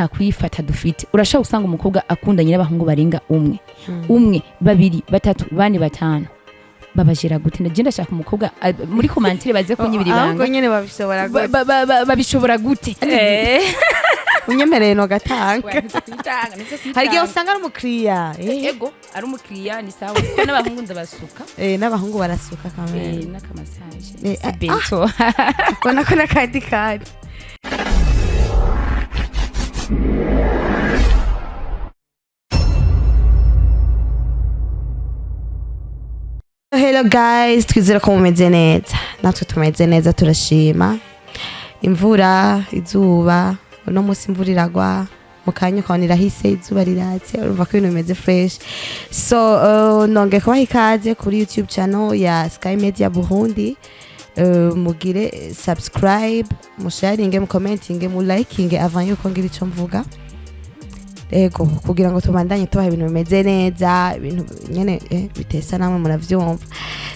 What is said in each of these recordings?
Nta kwifata dufite. Urashobora gusanga umukobwa akundanye n'abahungu barenga umwe, umwe, babiri, batatu, bane, batanu. Babajera gute? Ndaje ndashaka umukobwa muri commentaire baze kunyibira Ahubwo ibanga. Nyene babishobora gute? Babishobora gute? Unyemereye no gatanga, hari igihe usanga ari umukiriya. Ego, ari umukiriya ni sawa, kuko n'abahungu ndabasuka. N'abahungu barasuka kamere. N'akamassage. Eh, bento. Ubona ko n'akandi kandi. Hello guys, twizere ko mumeze neza, natwe tumeze neza, turashima. Imvura, izuba, uno munsi imvura iragwa, mu kanya ukabona irahise, izuba riratse, urumva ko ibintu bimeze fresh. So nongeye kubaha ikaze kuri YouTube channel ya Sky Media Burundi. Mugire subscribe, musharinge, mucommentinge, mulikinge avant yuko ngira ico mvuga. Ego, kugira ngo tubandanye tubaha ibintu bimeze neza, ibintu nyene bitesa, namwe muravyumva.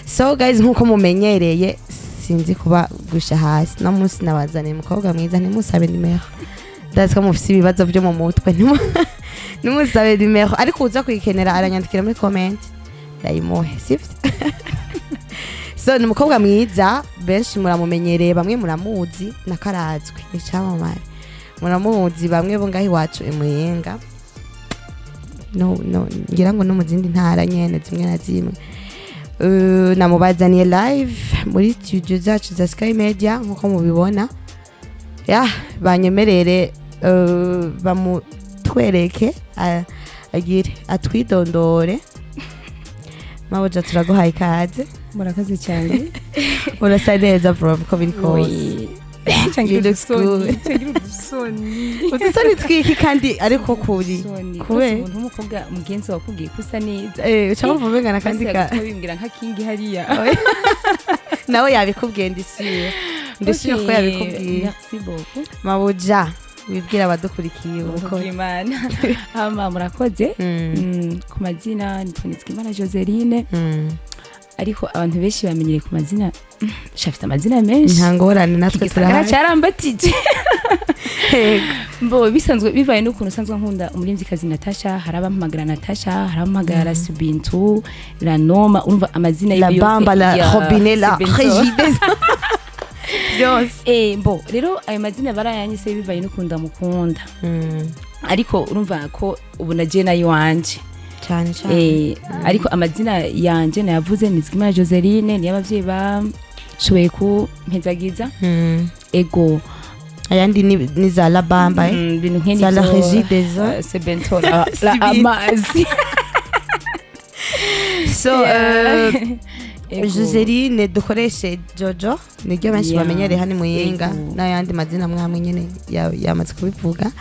So guys, nkuko mumenyereye, sinzi kuba gusha hasi, no munsi nabazaniye umukobwa mwiza. Ntimusabe nimero, ndazi ko mufise ibibazo byo mu mutwe. Ntimusabe nimero, ariko uza kuyikenera aranyandikira muri comment ndayimuhe, sivyo? So ni umukobwa mwiza, benshi muramumenyereye, bamwe muramuzi, nakarazwi ni icyamamare, muramuzi bamwe bo ngaho iwacu i Muyinga, no, ngira ngo no mu zindi ntara nyene zimwe na zimwe. Namubazaniye live muri studio zacu za Sky Media nkuko mubibona. Ya banyemerere bamutwereke, agire atwidondore. Mabuja, turaguhaye ikaze. Murakoze cyane. Urasa neza bro, uko biri kose. You look good. Udusoni. Udusoni twiki kandi ariko kuri kubera umuntu w'umukobwa mugenzi wakubwiye ko usa neza. Uca wumva umengana kandi ka kandi bimbwira nka kingi hariya. Nawe yabikubwiye, ndisiye, ndisiye ko yabikubwiye. Merci beaucoup. Mabuja, wibwira abadukurikiye uko. Imana hama murakoze. Ku mazina nitwa Nizigimana Joseline, ariko abantu benshi bamenyereye ku mazina, shafite amazina menshi. Nta ngorane, natwe Igisagara turahari. cyarambatije. Yego. Mbo bisanzwe bivaye n'ukuntu usanzwe nkunda umuririmvyikazi Natasha, hari abampamagara Natasha, hari abampamagara Subintu, la Noma, urumva amazina La yiwe yose bamba la ya robinet la Subintu. Regideso byose. Mbo rero ayo mazina barayanyise bivaye n'ukuntu ndamukunda, ariko urumva ko ubu nagiye nayo iwanje. Cyane cyane. Ariko amazina yanje nayavuze, Nizigimana Joseline, niyo abavyeyi bashoboye kumpezagiza. Ego. Ayandi ni za la bamba. Ibintu nk'ibyo. Za la Regideso. Sebento la Sibintu. amazi. So Ego. Joseline, dukoreshe Jojo, niryo benshi bamenyereye hano i Muyinga. Ego. N'ayandi mazina mwamwe nyene yamaze kubivuga.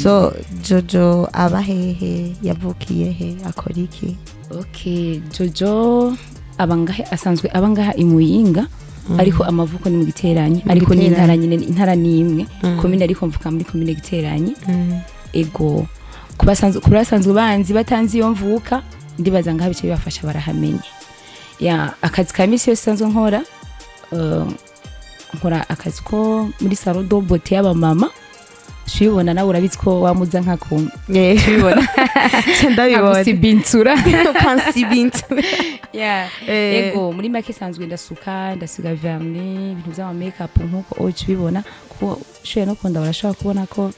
So Jojo aba hehe, yavukiye he, akora iki? Okay, Jojo abangahe asanzwe abangaha i Muyinga, ariko amavuko ni mu Giteranyi. Mu Ariko ni Giteranyi. intara nyine, intara ni imwe, komine, ariko mvuka muri komine Giteranyi. Ego, kubasanzwe banzi, batanzi iyo mvuka, ndibaza ngaha bice bibafasha barahamenye. Ya, akazi ka misi yose sanzwe nkora, nkora akazi ko muri salon de beauté y'abamama. Ubibona nawe, urabizi ko wamuza nkakumva. Ubibona, ndabibona. Nkagusibintura. Ukansibintu. Yeah. Ego, muri make sanzwe ndasuka, ndasiga vernis, ibintu by'ama makeup nkuko uca ubibona, kuko ushoboye no kunda barashobora kubona ko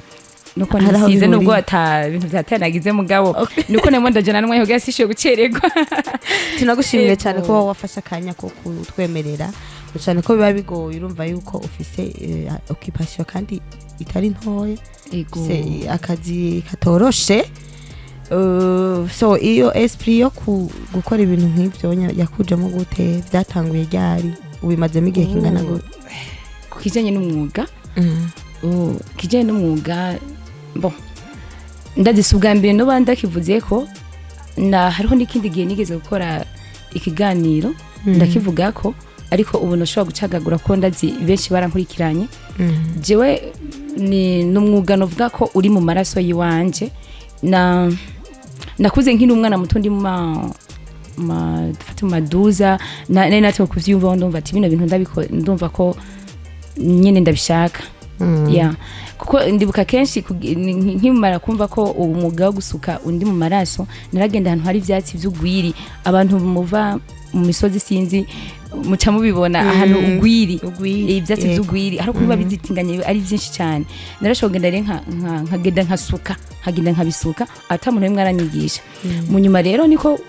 nuko Hari aho nisize nubwo bihuriye. ata ibintu byatanagize, mugabo nuko nemo ndajana n'umwanya kugira sishoye gucererwa. Tunagushimiye Ego. cyane kuba wafashe akanya ko kutwemerera, cyane ko biba bigoye. Urumva yuko ufise occupation kandi itari ntoya. Ego. Ufise akazi katoroshe. So iyo esprit yo gukora ibintu nk'ibyo yakujemo gute? Byatanguye ryari? Ubimazemo igihe kingana gute? Ku kijanye n'umwuga, oh, kijanye n'umwuga, bon, ndadise ubwa mbere noba ndakivuze ko na hariho n'ikindi gihe nigeze gukora ikiganiro ndakivuga ko, ariko ubu nashobora gucagagura ko ndazi benshi barankurikiranye. Jewe ni n'umwuga novuga ko uri mu maraso yiwanje. Na nakuze nkiri umwana muto, ndi mu ma dufate mu maduza, nari natwe kuvyumva, ndumva ati bino bintu ndabiko, ndumva ko nyene ndabishaka. Yeah. Kuko ndibuka kenshi nkimara kumva ko umwuga wo gusuka undi mu maraso, naragenda ahantu hari ivyatsi vy'ugwiri. Abantu muva mu misozi, sinzi muca mubibona ahantu ugwiri. Ugwiri, Ivyatsi vy'ugwiri hari ukuntu biba bizitinganye ari byinshi cyane. Narashobora kugenda rero nkagenda nkasuka, nkagenda nkabisuka ata muntu n'umwe aranyigisha. Mu nyuma rero niko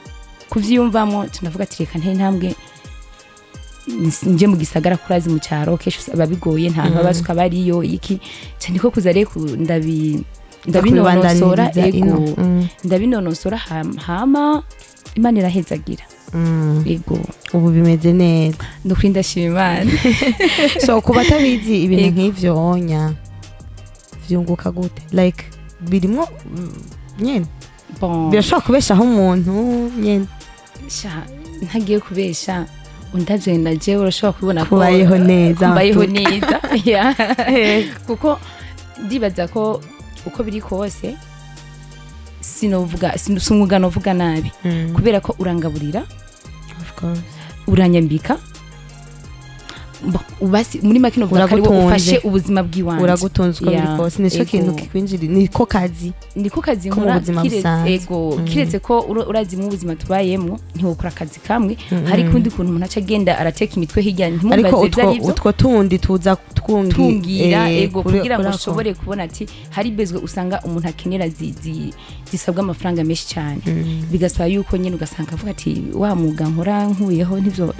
kuvyiyumvamo, ndavuga ati reka ntere intambwe nje mu gisagara, kurazi mu cyaro kenshi biba bigoye, nta hantu basuka bariyo iki cyane. Niko kuza rero ndabinonosora. Kubibandaniriza ino. Ego. Ndabinonosora hama Imana irahezagira. Ego. Ubu bimeze neza. Ndukuri ndashima Imana. So ku batabizi ibintu Ego. nk'ivyo onya vyunguka gute? Like birimwo nyene Bon, birashobora kubeshaho umuntu nyene? Sha, ntagiye kubesha, undavye na jewe urashobora kubibona ko Kubayeho neza. Kubayeho Mtuka. neza. Yeah. Kuko ndibaza ko uko biri kose sinovuga si umwuga novuga nabi, kubera ko urangaburira, Of course. uranyambika. Bon, ubasi muri make novuga ko ari wowe Uragutunze. ufashe ubuzima bw'iwanje. Uragutunze uko biri kose, nico ego. kintu kikwinjira, niko kazi Niko kazi ko mu nkora. buzima busanzwe. Ego, kiretse ko urazi mu buzima tubayemo ntiwokora akazi kamwe, hari kundi kuntu umuntu aca agenda arateka imitwe hirya, Ariko ntimumbaze ibyo utwo ari byo. Utwo tundi tuza twungi Tungira ego, kugira ngo kuri ako. ushobore kubona ati hari bezwe usanga umuntu akenera zisabwa amafaranga menshi cyane, bigasaba yuko nyine ugasanga avuga ati wa mwuga nkora nkuyeho ntivyo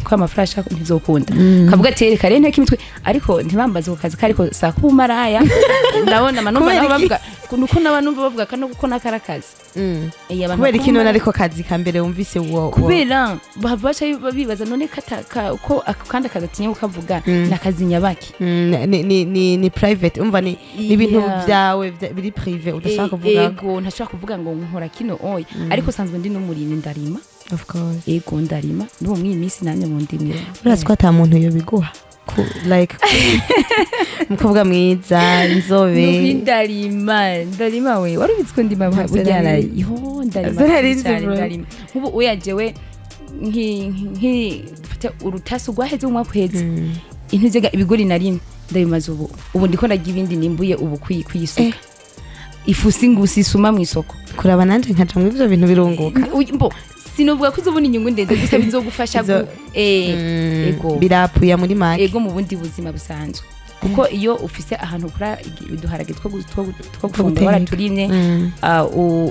ko amafaranga ashaka ntivyokunda, kavuga ati reka rero nteke imitwe. Ariko ntibambaze ku kazi kariko saa kumaraya ndabona manumva Kubera nabo iki? bavuga nuko naba numva bavuga kano kuko nakara kazi. Abantu Kubera iki none? bakumara- Ariko kazi ka mbere wumvise wo Kubera bahava baca bibaza none ko ako kandi akazi atinya kukavuga, nakazi nyabaki? Ni private, umva ni ibintu byawe biri privé udashaka kuvuga. Ego, ntashobora kuvuga ngo nkora kino oya, ariko sanzwe ndi n'umurimyi, ndarima. Of course. Ego, ndarima n'ubu mw'iyi minsi namye mu ndimiro. Urazi ko ata muntu yobiguha like umukobwa mwiza, inzobe. Nuko ndarima, ndarima. We wari ubizi ko ndima? Ntabyo Burya nari nzi. yo ndarima. Ntabyo nari nzi, cyane bro. Ndarima nk'ubu uya jewe nki dufate urutasu rwaheze umwaka uheze, intuzega ibigori narimwe ndabimaze ubu, ubu ndiko ndarya ibindi nimbuye ubu kwiyisuka ifu singusi isuma mu isoko. Kuraba nanje nkaja muri ivyo bintu birunguka. Mbo sinovuga ko uzobona inyungu ndende, gusa bizogufasha ego. Birapuya muri make. Ego, mu bundi buzima busanzwe, kuko iyo ufise ahantu ukura uduharage two gufungura Guteka. waraturimye,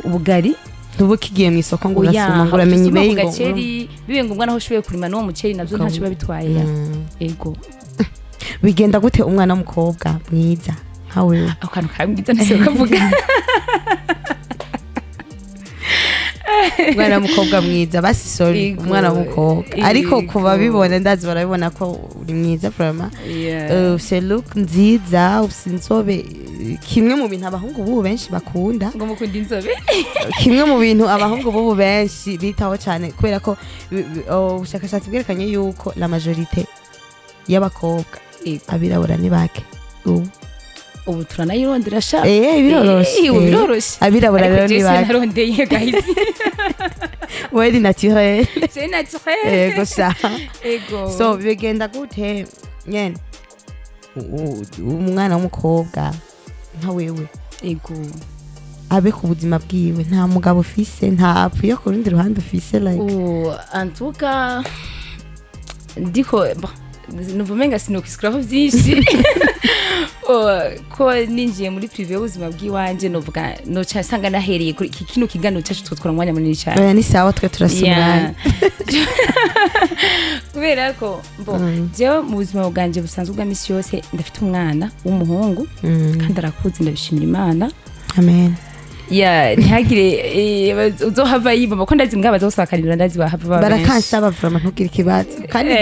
ubugari. Ntuba ukigiye mu isoko ngo Oya, urasuma ngo uramenya usuma ibeyi ku ngo gaceri, bibe ngombwa naho ushoboye kurima n'uwo muceri navyo ntaco biba bitwaye ya. Ego. Bigenda gute umwana w'umukobwa mwiza nka wewe? Ako kantu kambwiza ntase kavuga. Umwana w'umukobwa mwiza, basi sorry. Ego. Umwana w'umukobwa, ariko Ego. ku babibona ndazi barabibona ko uri mwiza vraiment. Ufise look nziza, ufise inzobe, kimwe mu bintu abahungu b'ubu benshi bakunda. Ngo mukunda inzobe? Kimwe mu bintu abahungu b'ubu benshi bitaho cyane, kubera ko ubushakashatsi bwerekanye yuko la majorité y'abakobwa abirabura ni bake ubu. Ubu turanayirondera sha. Biroroshe. Ubu biroroshe. Abirabura Ariko rero ni jewe bake. sinarondeye guys. Wewe ni naturel. Je naturel. Ego sha. Ego. So bigenda gute nyene umwana w'umukobwa nka wewe Ego. abe ku buzima bwiwe nta mugabo ufise, nta apu yo ku rundi ruhande ufise, like? Ubu en tout cas ndiko bon, numva umenga sinokwisikuraho byinshi. Oh, ko ninjiye muri privé y'ubuzima bw'iwanje novuga noca nsanga nahereye kuri iki kino kiganiro cyacu twotwara umwanya munini cyane. Oya, ni sawa, twe turasa umwanya. Kubera ko mbo jewe mu buzima bwanje busanzwe bwa misi yose ndafite umwana w'umuhungu kandi arakuze, ndabishimira Imana. Amen. Ya, ntihagire uzohava yibomba ko ndazi mbwa bazosakarira, ndazi bahava baba benshi. Barakansaba vraiment, ntugire ikibazo kandi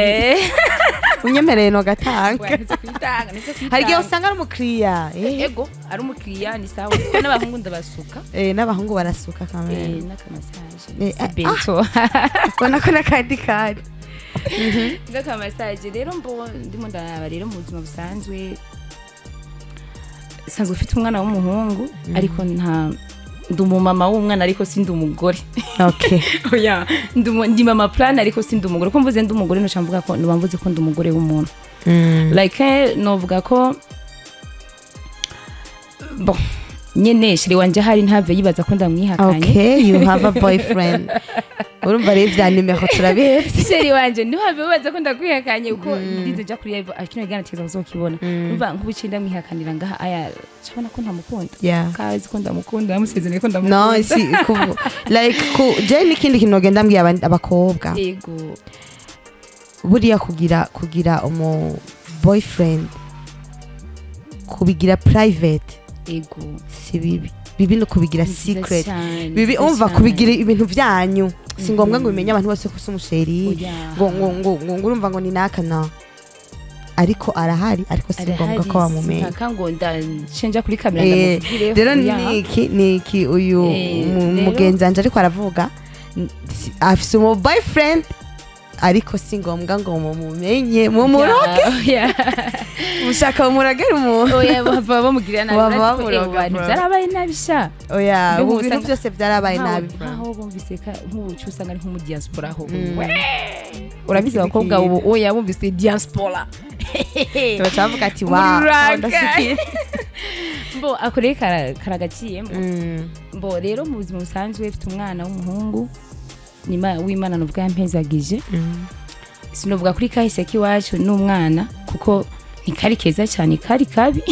unyemereye no gatanga. Oya, ntizo kwitanga, ntizo Hari igihe kwitanga. usanga ari umukiriya. Ego, ari umukiriya ni sawa, kuko n'abahungu ndabasuka. N'abahungu barasuka kamere. N'akamassage. Ah. Si bento. Ubona ko n'akandi kandi. N'akamassage rero mbo ndimo ndaraba rero mu buzima busanzwe sanzwe ufite umwana w'umuhungu, ariko nta ndi umumama w'umwana ariko si ndi umugore. Oya, ndi mama plan ariko si ndi umugore. Ko mvuze ndi umugore noca mvuga ko noba mvuze ko ndi umugore w'umuntu. Like novuga ko Bon, nyene chéri wanje ahari ntave yibaza ko ndamwihakanye. Okay, you have a boyfriend. Urumva rero ivya nimero turabihevye. Chéri wanje, ntuhave wibaza ko ndakwihakanye, kuko ndize nja kuri live kino kiganiro kiza kuzokibona. Umva, nk'ubu ndamwihakanira ngaha aya, cabona ko ntamukunda. Kazi ko ndamukunda, namusezereye ko ndamukunda. No si ku, like ku je n'ikindi kintu nogenda mbwiye abakobwa. Buriya kugira umu boyfriend, kubigira private si bibi. Bibi no kubigira Ni vyiza secret. Cyane, Bibi vyiza umva, cyane. kubigira ibintu vyanyu, si ngombwa ngo ubimenye abantu bose ko ufise umu chéri. Oya. Ngo urumva ngo ni naka no, ariko arahari, ariko si ngombwa ko bamumenya. Simpaka ngo ndacenja kuri kamera ndamuvugireho. Rero Oya. niki uyu mugenzi wanje ariko aravuga, afise umu boyfriend, ariko si ngombwa ngo mumumenye, mumuroge. Oya. Mushaka mumuragere umuntu. Oya, bava bamugirira nabi. Bava Urazi ko, bamuroga, bantu bro. byarabaye nabi sha. Oya. Mbega Ubu ibintu usanga- byose byarabaye nabi, bro. Nkaho bumvise nk'ubu uca usanga ari nko mu diaspora aho. We! Urabizi abakobwa ubu, oya, bumvise diaspora, Tubaca bavuga ati wow. Umururaga. Ndashikiye. Mbo ako rero karagaciyemo. Mbo rero mu buzima busanzwe mfite umwana w'umuhungu w'Imana nuvuga yampezagije. Sinovuga kuri kahise k'iwacu n'umwana, kuko ntikari keza cyane, kari kabi.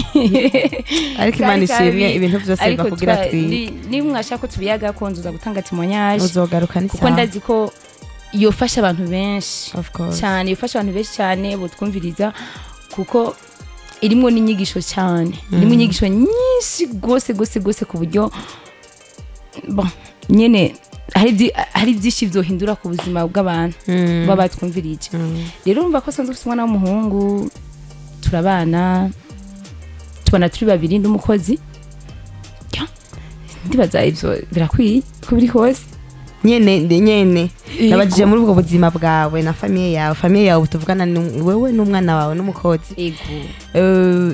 Ariko Imana Kari kabi. ishimwe, ibintu byose biva Ariko kugira twige. Ni mwashaka ko tubiyaga ko nzuza gutanga témoignage. Uzogaruka ni Kuko sawa. ndazi ko yofasha abantu benshi Of course. cyane, yofasha abantu benshi cyane botwumviriza, kuko irimo n'inyigisho cyane, irimo inyigisho nyinshi rwose rwose rwose, ku buryo bon nyene hari byinshi byohindura ku buzima bw'abantu baba batwumvirije. Rero urumva ko asanzwe ufite umwana w'umuhungu, turabana, tubana turi babiri n'umukozi. Ya, ndibaza ivyo birakwiye ko biri hose. Nyene nyene nabajije muri ubwo buzima bwawe na famille yawe. Famille yawe tuvugana ni wewe n'umwana wawe n'umukozi. Ego.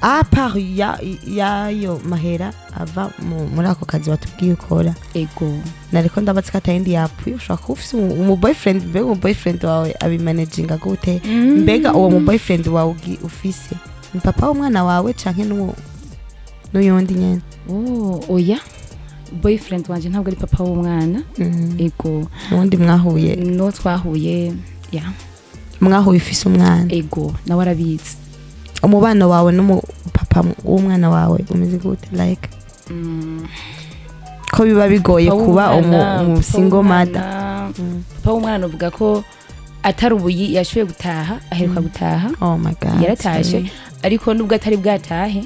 À part ya yayo mahera ava muri ako kazi watubwiye ukora, Ego. nariko ndabatse ko atayindi yapfuye, ushobora kuba ufise umu boyfriend. Mbega umu boyfriend wawe abimanaginga gute? Mbega uwo mu boyfriend wawe ufise ni papa w'umwana wawe canke n'uyundi nyene? Oh, oya, boyfriend wanje ntabwo ari papa w'umwana. Ego. Uwundi mwahuye? No twahuye, ya. Mwahuye ufise umwana? Ego, nawe arabizi. Umubano wawe n'umupapa w'umwana wawe umeze gute, like ko biba bigoye Papa kuba w'umwana, umu papa single mother? Papa w'umwana uvuga ko atari ubuyi yashoboye gutaha, aheruka gutaha. Oh my God. Yaratashe, ariko nubwo atari bwatahe,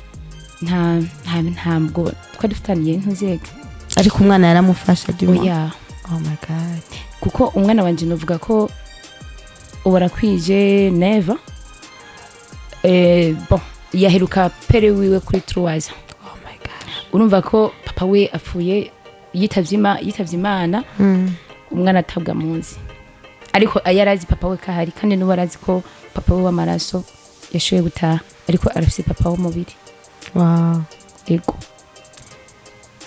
nta ntabwo twari dufitaniye ntuzega. Ariko umwana yaramufasha du? Oya. Oh my God. Kuko umwana wanje novuga ko ubu arakwije neva. Bon, yaheruka père wiwe kuri 3 ans. Oh my God. Urumva ko papa we apfuye, yitavye Imana, umwana atabwa munsi, ariko yarazi papa we kahari, kandi n'ubu arazi ko papa we w'amaraso yashoboye gutaha, ariko arafise papa w'umubiri. Ego.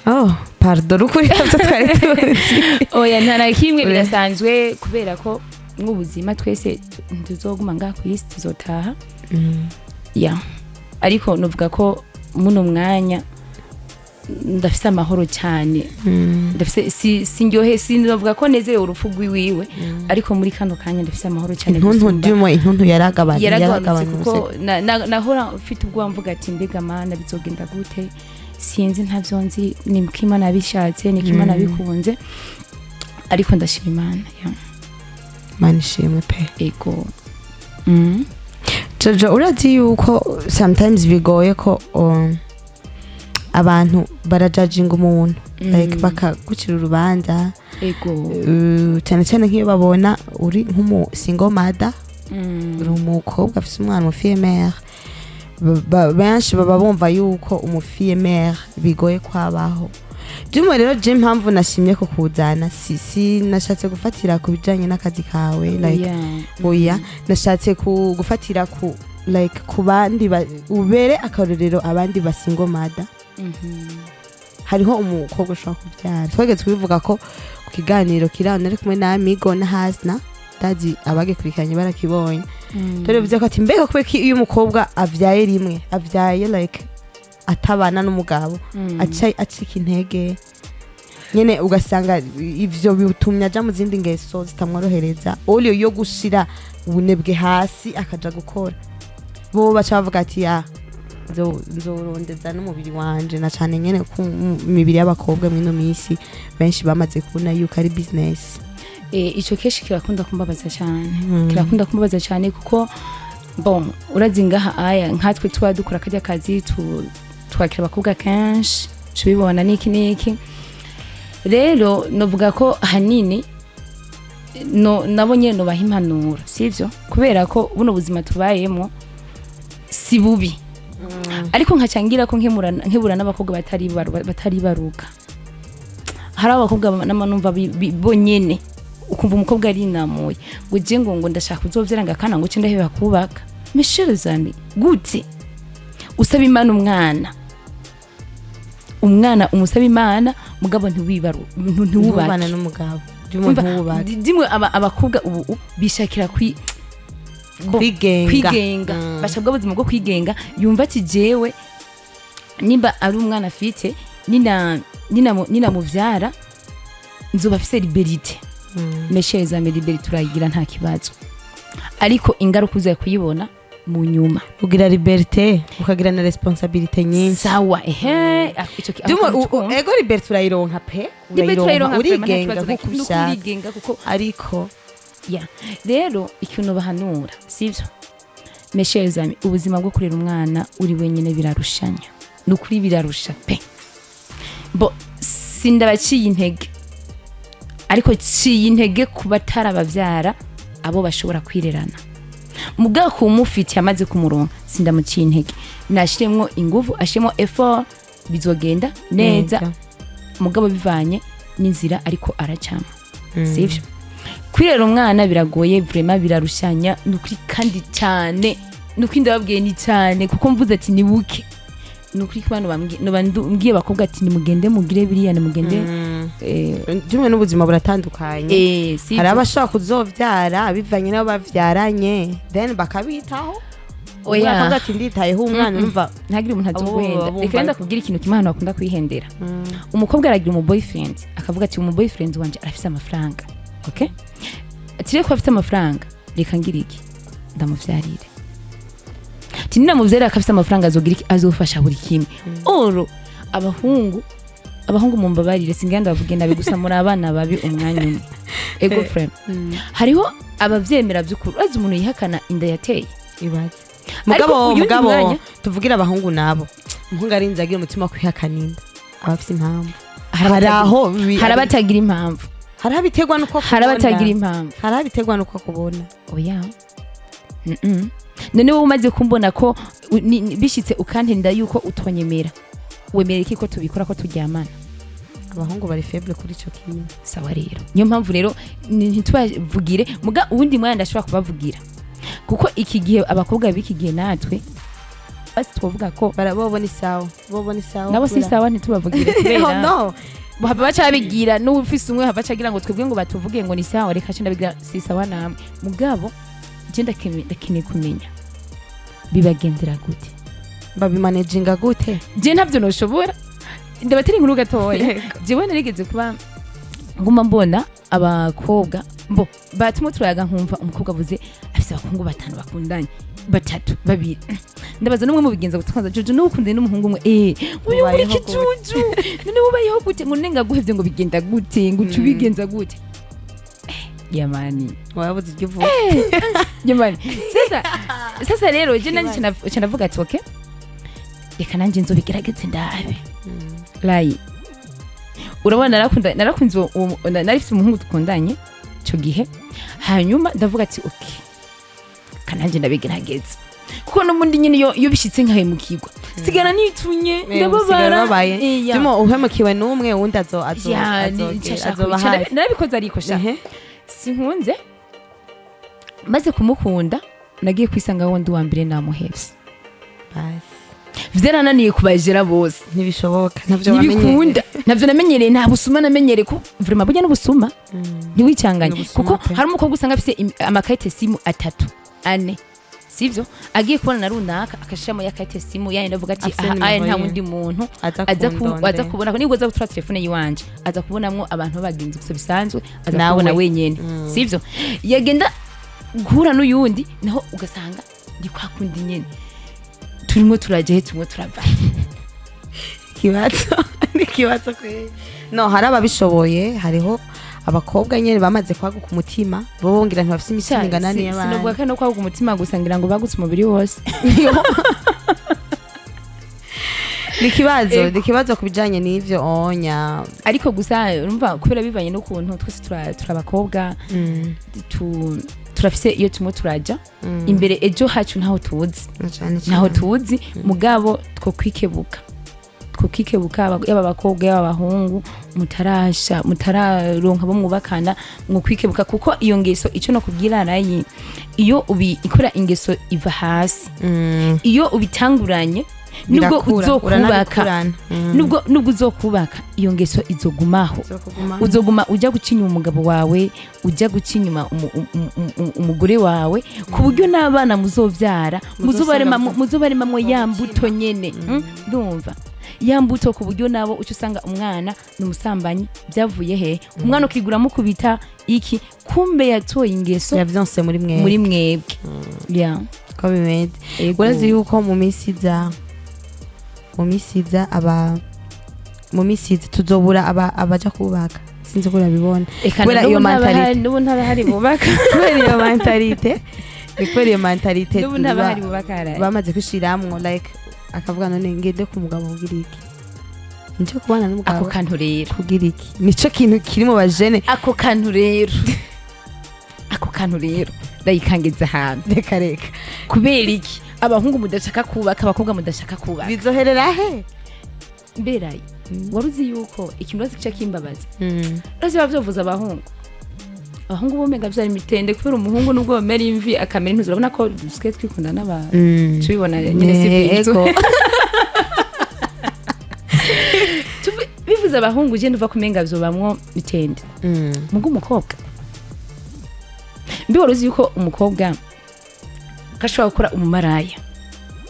Oh, pardon, ukuri ntabyo twari tuzi. Oya, nta na kimwe, birasanzwe, kubera ko mw'ubuzima twese ntituzoguma ngaha ku isi, tuzotaha. Ya, ariko nuvuga ko muno mwanya ndafise amahoro cyane. Ndafise si sinovuga ko nezerewe urupfu rw'iwiwe, ariko muri kano kanya ndafise amahoro cyane Intuntu gusumba. ndimo intuntu yaragabanutse. Yaragabanutse, kuko nahora mfite ubwoba mvuga ati: "Mbega Mana, bizogenda gute?" Sinzi, ntabyo nzi, ni ko Imana yabishatse, ni ko Imana yabikunze, ariko ndashima Imana, ya. Mana ishimwe pe. Ego. Jojo, urazi yuko sometimes bigoye ko abantu barajajinga umuntu, like bakagucira urubanza, cyane cyane nk'iyo babona uri nk'umu single mother, uri umukobwa afise umwana, umu fille mère. Benshi baba bumva yuko umu fille mère bigoye kwabaho. Byumwe rero je impamvu nashimye ko kuzana, si nashatse gufatira ku bijanye n'akazi kawe, like oya, nashatse gufatira ku like ku bandi ubere akarorero abandi ba single mother. Hariho umukobwa ushobora kubyara, twageze kubivuga ko ku kiganiro kiri aho nari kumwe na Amigo na Hasna, ndazi abagikurikiranye barakibonye. Dore bivuze ko ati mbega kubera ko iyo umukobwa avyaye rimwe, avyaye like atabana n'umugabo, aca acika intege nyene, ugasanga ivyo bitumye aja mu zindi ngeso zitamworohereza, au lieu yo gushira ubunebwe hasi akaja gukora. Bo baca bavuga ati: "Ya, nzorondeza n'umubiri wanje." Na cane nyene ku mibiri y'abakobwa mw'ino minsi, benshi bamaze kubona yuko ari business. Ico kenshi kirakunda kumbabaza cyane, kirakunda kumbabaza cyane, kuko bon, urazi ngaha aya nkatwe tuba dukora kajya kazi, twakira abakobwa kenshi, tubibona niki niki. Rero novuga ko hanini no nabo nyene nobaha impanuro, sivyo? Kubera ko buno buzima tubayemo si bubi, ariko nkacangira ko nkebura n'abakobwa batari baruka. Hari abakobwa n'amanumva bonyene, ukumva umukobwa arinamuye ngo je ngo ndashaka kuzovyara, ngo akana, ngo ce ndaheba kubaka. Mes chers amis, gute usaba Imana umwana? Umwana umusaba Imana, mugabo ntiwubake. Ntubane n'umugabo by'umuntu, wubake. Dimwe abakobwa ubu bishakira bo, kwigenga. Kwigenga. Bashaka bwa buzima bwo kwigenga, yumva ati: "Jewe nimba ari umwana afite, nina muvyara nzoba afise liberté." Mes chers amis, liberté turayigira, nta kibazo, ariko ingaruka uza kuyibona mu nyuma. Ugira liberté, ukagira na responsabilité nyinshi. Sawa, ehe, ico Dumwe, ako kantu twumva. Ego, liberté urayironka pe. Liberté urayironka, vraiment, nta urigenga kibazo na nkuko kimwe, ubishaka. urigenga kuko ariko ya rero ikintu bahanura, sivyo, mes chers amis, ubuzima bwo kurera umwana uri wenyine birarushanya, ni ukuri birarusha pe. Bo sindabaciye intege, ariko ciye intege ku batarabavyara, abo bashobora kwirerana. Mugabo kumufitiye amaze kumuronka, sindamuciye intege, nashiremwo inguvu, ashiremwo effort, bizogenda neza. Mugabo bivanye n'inzira ariko aracamo, sivyo? Kwirera umwana biragoye vraiment, birarushanya, ni ukuri, kandi cyane. Ni ukuri ndababwiye, ni cyane, kuko mvuze ati ni buke. Ni ukuri ko bano noba mbwiye abakobwa ati: "Nimugende mugire biriya, nimugende." Dumwe n'ubuzima buratandukanye. Si hari ibyo. Abashaka kuzovyara bivanye n'abo bavyaranye, then bakabitaho. Oya. Umwana akavuga ati: "Nditayeho umwana." Urumva Ntagire umuntu abo azoguhenda. bumva Reka wenda ariko. kubwira ikintu kimwe ahantu bakunda kwihendera. Umukobwa aragira umu boyfriend, akavuga ati: "Umu boyfriend wanje arafise amafaranga." Okay, ati: "Reko afite amafaranga, reka ngira iki, ndamuvyarire." Ati: "Ninamuvyarira akafise amafaranga, azogira iki, azofasha buri kimwe." Oro abahungu mumbabarire, singenda bavuge nabi, gusa muri abana babi umwanya umwe. Ego frame, hariho abavyemera by'ukuri. Urazi umuntu yihakana inda yateye? Ibaze. Ariko Mugabo uyundi mugabo mwanya- tuvugira abahungu nabo, umuhungu arinze agira umutima wo kwihakana inda, aba afise impamvu. Hari hari aho hari abatagira impamvu. Hari aho biterwa n'uko Hari akubona. abatagira impamvu. Hari aho biterwa n'uko akubona. Oya. None wowe umaze kumbona ko bishitse ukantenda yuko utonyemera, wemera iki ko tubikora, ko turyamana? Abahungu bari faible kuri ico kintu. Sawa, rero niyo mpamvu rero ntitubavugire, muga uwundi mwanya ndashobora kubavugira, kuko iki gihe abakobwa b'iki gihe natwe basi twovuga ko Bobo ni sawa, bobo ni sawa. Nabo si sawa, ntitubavugire Oh, kubera no. hava baca babigira n'ufise umwe, hava acagira ngo twebwe ngo batuvuge ngo ni sawa. Reka ce ndabigira, si sawa namwe. Mugabo je ndakeneye kumenya bibagendera gute. Babimanejinga gute? Je ntabyo noshobora. Ndabatera inkuru gatoya. Jewe narigeze kuba nguma mbona abakobwa mbo batuma turayaga, nkumva umukobwa avuze afise abahungu batanu bakundanye, batatu, babiri. Ndabaza n'umwe mu bigenza gutwaza Jojo n'ukunde n'umuhungu umwe, uyu muri Ubayeho gute? Kijuju, none ubayeho gute? Ngo nenga guhevye, ngo bigenda gute, ngo uca ubigenza gute? Jamani. Wabuze ibyo uvuga. Jamani, sasa rero je nanje canavuga ati: "Okay, reka nanje nzobigerageze ndabe." Layi, urabona narakunze nari mfise umuhungu dukundanye ico gihe, hanyuma ndavuga ati: "Okay, kananje ndabigerageza," kuko n'ubundi nyine iyo bishitse nkahemukirwa, sigara nitunye, ndababara. Ubabaye. Ya. Jimo uhemukiwe n'umwe, uwundi azo azo Ya, azoba nshaka hafi. Narabikoze ariko sha. Sinkunze, maze kumukunda nagiye kwisanga wundi wa mbere namuhevye. Basi. Vyarananiye kubajera bose. Ntibishoboka, ntabyo wamenyereye. Ntibikunda, ntabyo namenyereye, nta busuma namenyereye, ko vraiment burya n'ubusuma, ntiwicanganye. N'ubusuma Kuko pe. hari umukobwa usanga afise amakarite simu atatu, ane, Sivyo? Agiye kubona na runaka, akashiramo ya carte SIM yani, ndavuga ati Afise aha nimero aya nta yiwe. wundi muntu Aza aza ku, kundondera. aza kubona nibwo aza gutura telefone yiwanje, aza kubonamwo abantu b'abagenzi gusa bisanzwe, aza Nawe. kubona wenyene. Sivyo? Yagenda guhura n'uyundi naho, ugasanga ni kwa kundi nyene. Turimo turaja he? Turimo turava? Ikibazo ni ikibazo kweli. No hari ababishoboye, hariho abakobwa nyene bamaze kwaguka umutima, bo bongira ntibafise imitima ingana Sinovuga n'iy'abandi. ko no kwaguka umutima gusa, ngira ngo bagutse umubiri wose. Ni ikibazo. Ego. Ni ikibazo ku bijanye n'ivyo onya. Ariko gusa urumva, kubera bivanye n'ukuntu twese turi abakobwa, turafise iyo tumwe turaja imbere, ejo hacu ntaho tuzi. Na cane Ntaho cane. tuzi, mugabo two kwikebuka, yaba abakobwa, yaba abahungu mutarasha, mutararonka bo mwubakana, mwukwikebuka, kuko iyo ngeso, icyo no kubwira rayi, iyo ubi ikora ingeso iva hasi. Iyo ubitanguranye, nubwo Birakura, uzokubaka, uranabikurana. nubwo uzokubaka, iyo ngeso izogumaho. Izokugumaho. Uzoguma ujya guca inyuma umugabo wawe, ujya guca inyuma umugore wawe, ku buryo n'abana muzovyara muzobaremamwo ya mbuto nyene. Ndumva ya mbuto, ku buryo nabo uca usanga umwana ni umusambanyi. Byavuye he? Umwana ukigura mukubita iki, kumbe yatoye ingeso Yavyonse muri mwe. Muri mwebwe, yeah. Ko bimeze. Ego. Urazi yuko mu minsi iza aba mu minsi iza tuzobura aba abaja kubaka, sinzi ko urabibona. Eka, Kubera n'ubu iyo ntabahari- mentalité. N'ubu ntabahari bubaka. Kubera iyo mentalité, ni kubera iyo mentalité. N'ubu ntabahari bubaka haraye. Bamaze kwishiramwo, like akavuga: "None ngende ku mugabo kugira iki? Nje kubana Ako n'umugabo kantu rero. kugira iki?" Nico kintu kiri mu bajene. Ako kantu rero ndayikangeza ahantu. Reka reka. Kubera iki abahungu mudashaka kubaka, abakobwa mudashaka kubaka? Bizoherera he? Mberaye, wari uzi yuko ikintu urazi kica kimbabaza? Urazi biba vyovuza abahungu, abahungu bomenga vyari imitende, kubera umuhungu nubwo bamera imvi akamera intuzi, urabona ko dusigaye twikunda n'abantu, tubibona nyine, si byiza. Ego. Bivuze abahungu, je nduva kumenga vyobamwo mitende. Muga umukobwa, mbi wari uzi yuko umukobwa kashobora gukora umumaraya,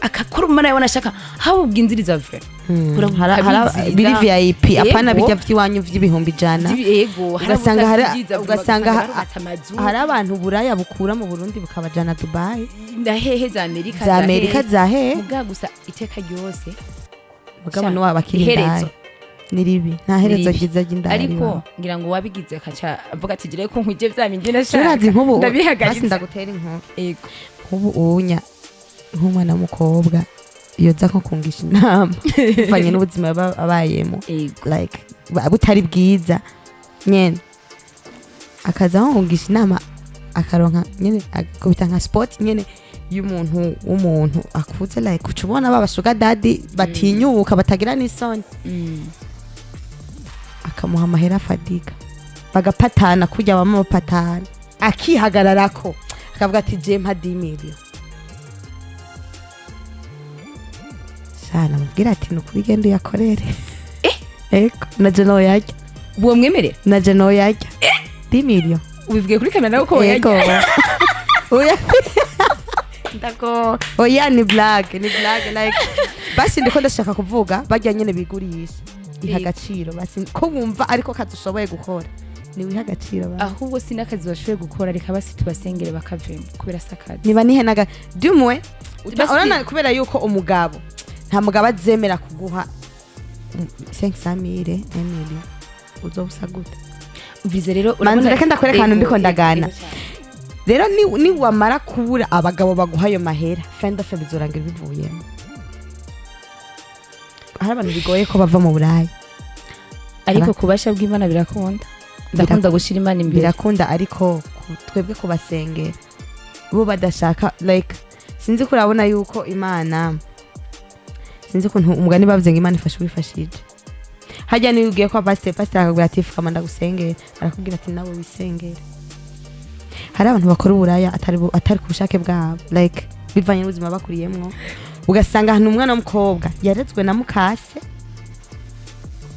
akakora umumaraya wanashaka haba ubwinziriza vrai. Biri VIP, apana Yego. bijya vy'iwanyu vy'ibihumbi 100. Yego, hari Ugasanga abutazi ugasanga barubatse amazu. Hari abantu buraya bukura mu Burundi bukabajana Dubai. Na hehe, za Amerika. Za Amerika, za hehe. Muga gusa iteka ryose Mugabo Sha, n'uwabakiri iherezo. indaya ni ribi, nta herezo Ni ribi. ryiza ry'indaya Ariko ribaho. ngira ngo wabigize akaca avuga ati: "Gire ko nkwije vya bindi nashaka." Urazi nk'ubu basi Ndabihagaritse. ndagutera inkuru. Yego. Nk'ubu unya nk'umwana w'umukobwa yoza nko kungisha inama bivanye n'ubuzima aba abayemo, like butari bwiza nyene, akaza nko kungisha inama, akaronka nyene agakubita nka sport nyene y'umuntu w'umuntu akuze, like uca ubona ba sugar daddy batinyuka, batagira n'isoni, akamuha amahera afadika, bagapatana kurya bama bapatana, akihagararako akavuga ati: "Je mpa 10 million." Shana mubwira ati: "Nukuri genda uyakorere." Ego, naje noyarya. Uwo mwemerera? Naje noyarya 10 million. Ubivugiye kuri kamera ko Ego. wayarya? Oya, ndako oya, ni blague, ni blague. Like basi ndiko ndashaka kuvuga barya nyene bigurisha, iha Yego. agaciro basi ko wumva ariko kazi ushoboye gukora, ni wiha agaciro basi. Ahubwo si n'akazi bashoboye gukora, reka basi tubasengere bakavemo, kubera si akazi. Niba nihenaga dumwe urabona, kubera yuko umugabo, nta mugabo azemera kuguha 500 mille, 1 million, uzobusa gute? Ubize rero. Manzi, reka ndakwereka ahantu Yego, ndiko ndagana. yego cyane. Rero ni wamara kubura abagabo baguha ayo mahera, fenda fe bizorangira bivuyemo. Hari abantu bigoye ko bava mu Burayi. Ariko kubasha bw'Imana birakunda, ndakunda gushyira Imana imbere. Birakunda, ariko twebwe kubasengera bo badashaka, like sinzi ko urabona yuko Imana, sinzi ukuntu umugani bavuze ngo Imana ifasha uwifashije. Hajya niyo ugiye kwa pasiteri, pasiteri akakubwira ati: "Fukama ndagusengera," arakubwira ati: "Nawe wisengere." Hari abantu bakora uburaya atari ku bushake bwabo, like bivanye n'ubuzima bakuriyemwo, ugasanga ahantu umwana w'umukobwa yarezwe na mukase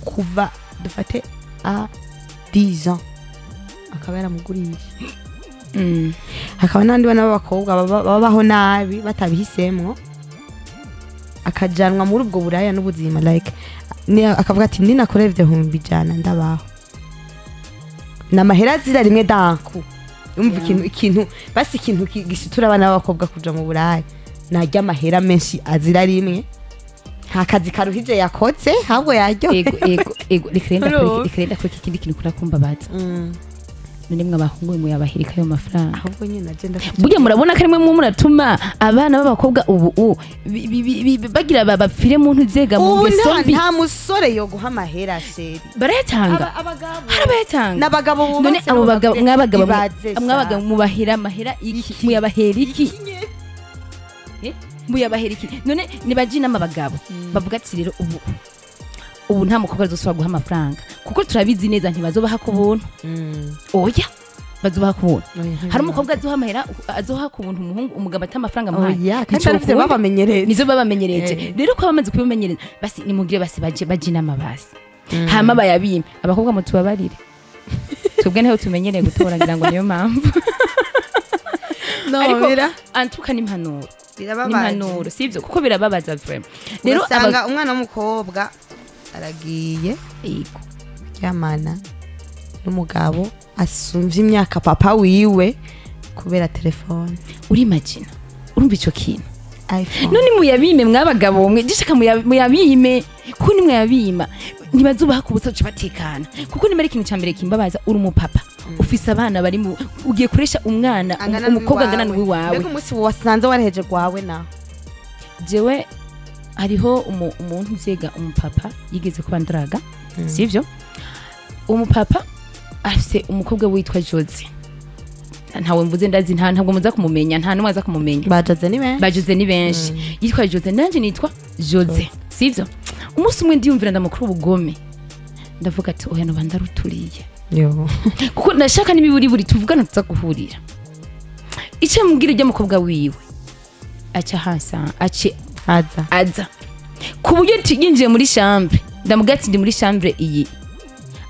kuva dufate a 10 ans, akaba yaramugurisha. Hakaba n'abandi bana b'abakobwa babaho nabi batabihisemwo, akajanwa muri ubwo buraya n'ubuzima, like akavuga ati ninakora ivyo 100,000 ndabaho, ni amahera azira rimwe danku. Umva, ikintu basi, ikintu gishitura abana b'abakobwa kuja mu buraya, narya amahera menshi azira rimwe, nta kazi karuhije yakoze, ahubwo yaryohe. Ego, reka renda. Urumva? Reka renda kuri ikindi kintu kurakumbabaza. None mwe abahungu muyabahirika ayo mafaranga? Ahubwo nyine agenda. Burya murabona ko arimwe mu muratuma abana b'abakobwa ubu bagira bapfire mu ntuzega mu Ubu ngeso nta mbi. Nta musore yo guha amahera, chéri. Barayatanga. Abagabo Hari abayatanga. N'abagabo None bubatse. abo bagabo, mwabagabo Ibaze sha. mwabagabo mubahera amahera iki? Muyabahera iki? Eh? Muyabahera iki? None nibaje inama abagabo, bavuga ati rero ubu nta mukobwa azosubira guha amafaranga, kuko turabizi neza ntibazobaha ku buntu. Oya, bazobaha ku buntu. Hari umukobwa azoha amahera, azoha ku buntu umuhungu, umugabo ata amafaranga amuhaye? Oya, kandi Nico arivyo ukunda. babamenyereye. Nizo babamenyereje. Rero ko bamaze kubimenyereza, basi nimugire basi baje inama, basi hama bayabime. Abakobwa mutubabarire, twebwe niho tumenyereye gutora, ngira ngo niyo mpamvu. No. Ariko bira antuka n'impanuro. Birababaje. N'impanuro, sivyo? Kuko birababaza vraiment. Rero ugasanga umwana w'umukobwa aragiye Yego. kuryamana n'umugabo asumvye imyaka papa wiwe kubera telefone. Urimagina, urumva ico kintu? iPhone. None muyabime mwabagabo mwe, gishaka muyabime, kuko nimwayabima ntibazubaha ku busa, batekana. Kuko nimba ari ikintu ca mbere kimbabaza, uri umupapa ufise abana bari mu, ugiye kuresha umwana Angana umukobwa angana n'uwiwawe. n'uwiwawe. Mbega umunsi wasanze waraheje gwawe nawe? Jewe hariho umuntu nzega, umupapa yigeze kuba ndaraga, sivyo? Umupapa afise umukobwa witwa Jose. Ntawe mvuze, ndazi ntabwo muza kumumenya, nta n'umwe aza kumumenya. Bajaze ni benshi. Bajoze ni benshi. Yitwa Jose, nanje nitwa Jose, sivyo? Umunsi umwe ndiyumvira ndamukuru ubugome, ndavuga ati oya, noba ndaruturiye, Yo. kuko ndashaka n'imiburiburi tuvugana tuza guhurira. Icyo mubwira ujya mukobwa wiwe aca hasa ace Aza. Aza ku buryo yinjiye muri chambre, ndamubwira ati ndi muri chambre iyi,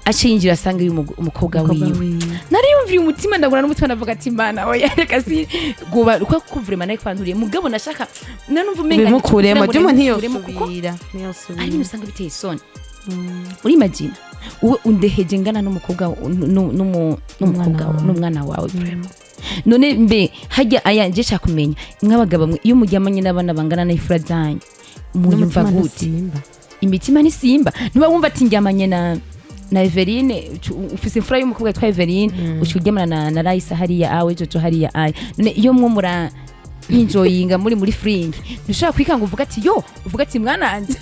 ace yinjira asanga uyu umukobwa Umukobwa wiwe. Wiwe. Nariyumviye umutima, ndagura n'umutima, ndavuga ati Imana, oya, reka si guba uko kuvurema nayo kwanturiye. Mugabo nashaka nanumva umenga Bimukuremo. kugira ngo Juma. ndabimukuremo, kuko Ntiyosubira. ari Ntiyosubira. ibintu usanga biteye isoni. Urimagina wowe undeheje ngana n'umukobwa n'umukobwa N'umwana wawe. N'umwana wawe vraiment. None mbe hajya aya nje nshaka kumenya, mw'abagabo mwe, iyo muryamanye n'abana bangana n'ifura zanyu muyumva N'umutima gute? ntusimba. Imitima ntisimba? Ntiba wumva ati ndyamanye na Everine, ufise imfura y'umukobwa yitwa Everine, uca uryamana na Raisa hariya awe, Jojo hariya aye. None iyo mwo mura enjoyinga muri fring, ntushobora kwikanga uvuga ati yo, uvuga ati mwananje?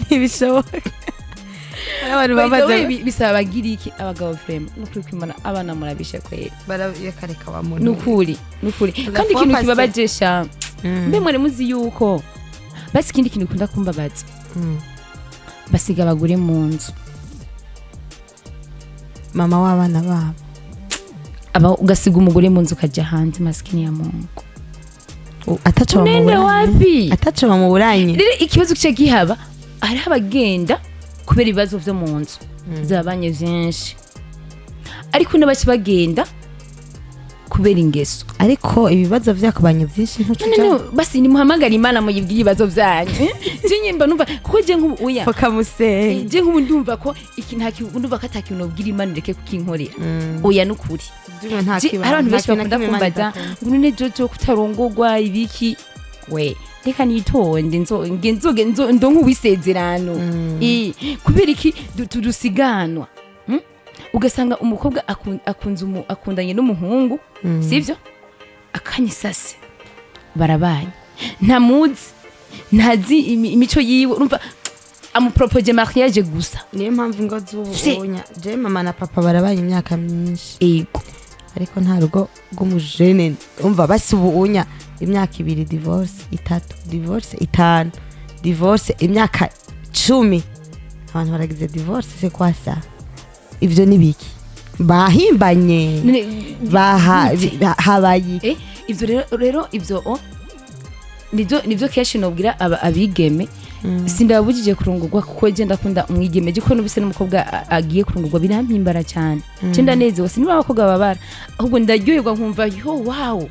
Ntibishoboka. Abantu By the way, bamaze bisaba bagira iki abagabo? Vraiment, nukuri kwimana abana murabishe kweri. Barakareka wa muntu. Nukuri, nukuri. La Kandi fois ikintu passée. kibabajesha, mbe mwari muzi yuko basi ikindi kintu ukunda kumbabaza, basiga abagore mu nzu? Mama w'abana babo. Aba ugasiga umugore mu nzu ukajya hanze, maskini ya Mungu. Ataco Unende bamuburanye. wapi? Ataco bamuburanye. Rero ikibazo kica gihaba, hariho abagenda kubera ibibazo vyo mu nzu zabanye vyinshi, ariko n'abaca bagenda kubera ingeso. Ariko ibibazo vyakubanye vyinshi None ntucuja. Basi nimuhamagare Imana muyibwire ibibazo vyanyu. Je nyimba numva kuko je nk'ubu oya. Bakamusenga. Je nk'ubu ndumva ko iki nta kintu, ndumva ko ata kintu nobwira Imana ireke kukinkorera. Oya, nukuri. Hari abantu benshi bakunda kumbaza ngo none Jojo kutarongogwa ibiki? We reka nitonde, nzo nge nzoge ndonke uwisezerano. Kubera iki tudusiganwa? Ugasanga umukobwa akunze akundanye n'umuhungu, sivyo? Akanyisase barabanye, ntamuzi, ntazi imico yiwe, urumva amupropoje mariage gusa. Niyo mpamvu ingo z'ubu, je mama na papa barabaye imyaka myinshi, Ego. ariko nta rugo rw'umujene. Umva, basi ubu unya imyaka 2 divorce, 3 divorce, 5 divorce, imyaka 10 abantu baragize divorce. C'est quoi ça? Ivyo ni biki bahimbanye? None Baha gute? habaye iki? Ivyo rero ivyo o Nivyo kenshi nobwira aba abigeme: sindababujije kurongorwa, kuko je ndakunda umwigeme. Je ko nubise n'umukobwa agiye kurongorwa, birampimbara cyane. Je ndanezewe, sinibura abakobwa babara, ahubwo ndaryoherwa, nkumva yo wow.